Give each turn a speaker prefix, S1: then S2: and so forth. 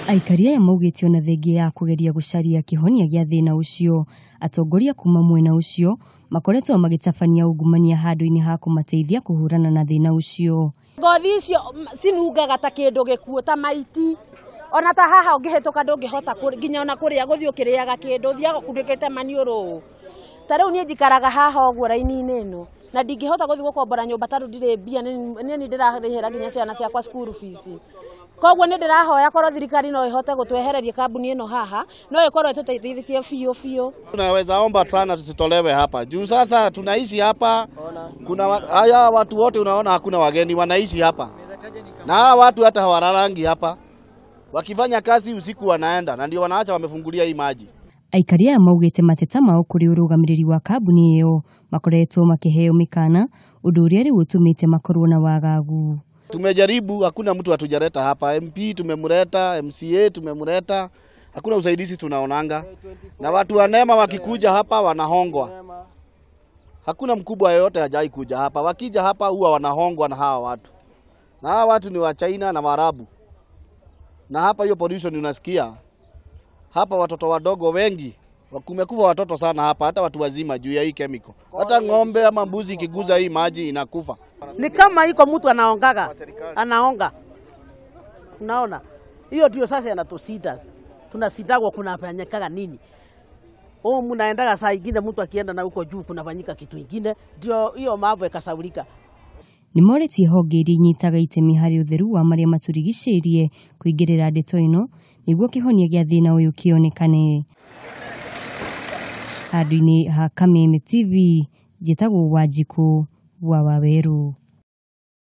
S1: Aikari aya maugĩte ona thengia ya kũgeria gũcaria kĩhonia gĩa thĩna ũcio, atongoria kuma mwena ũcio makoretwo magĩtabania ungumania handũ-inĩ ha kũmateithia kũhũrana na thĩna ũcio.
S2: Ngothi icio cinungaga ta kĩndũ gĩkuũ, ta maiti. Ona ta haha ũngĩhĩtũka ndũngĩhota nginya ona kũrĩa gũthiĩ ũkĩrĩaga kĩndũ, ũthiaga ũkunĩkĩte maniũrũ ũũ. Ta rĩu niĩ njikaraga haha ũguo raini-inĩ ĩno na ndingĩhota gũthiĩ gũkombora nyũmba tondũ ndirĩ mbia, nĩ niĩ ndĩrarĩhĩra nginya ciana ciakwa school fees. Koguo nĩ ndĩrahoya korwo thirikari no ĩhote gũtwehereria kambuni ĩno haha, no ĩkorwo ĩtũteithĩtie biũ biũ.
S3: Tunaweza omba sana tusitolewe hapa juu sasa tunaishi hapa, kuna haya watu wote unaona hakuna wageni wanaishi hapa, na hawa watu hata hawalalangi hapa, wakifanya kazi usiku wanaenda na ndio wanaacha wamefungulia hii maji.
S1: Aikari aya maugĩte mateta mao kũrĩ ũrũgamĩrĩri wa kambuni ĩyo makoretwo makĩheo mĩkana, ũndũ ũrĩa rĩu ũtũmĩte makorwo na wagagu.
S3: Tumejaribu, hakuna mtu hatujaleta hapa. MP tumemleta, MCA tumemleta, hakuna usaidizi tunaonanga. Na watu wa NEMA wakikuja hapa wanahongwa. Hakuna mkubwa yeyote hajai kuja hapa. Wakija hapa huwa wanahongwa na hawa watu, na hawa watu ni wa China na Waarabu. Na hapa hiyo pollution unasikia hapa, watoto wadogo wengi kumekufa watoto sana hapa, hata watu wazima juu ya hii chemical. Hata ng'ombe ama mbuzi ikiguza hii maji inakufa.
S4: Ni kama iko mtu anaongaga, anaonga. Unaona, hiyo ndio sasa inatusida, tunasidagwa kunafanyikaga nini? Oh, mnaendaga saa ingine mtu akienda na huko juu kunafanyika kitu ingine, ndio hiyo mambo ikasaulika.
S1: Nĩ morĩtie honge iria inyitaga itemi harĩ ũtheru wa marĩa matũrigicĩirie kũingĩrĩra ndeto ĩno nĩguo kĩhonia gĩa thĩna ũyũ kĩonekane. Handũ-inĩ ha Kameme TV, njĩtagwo Wanjikũ wa Wawerũ.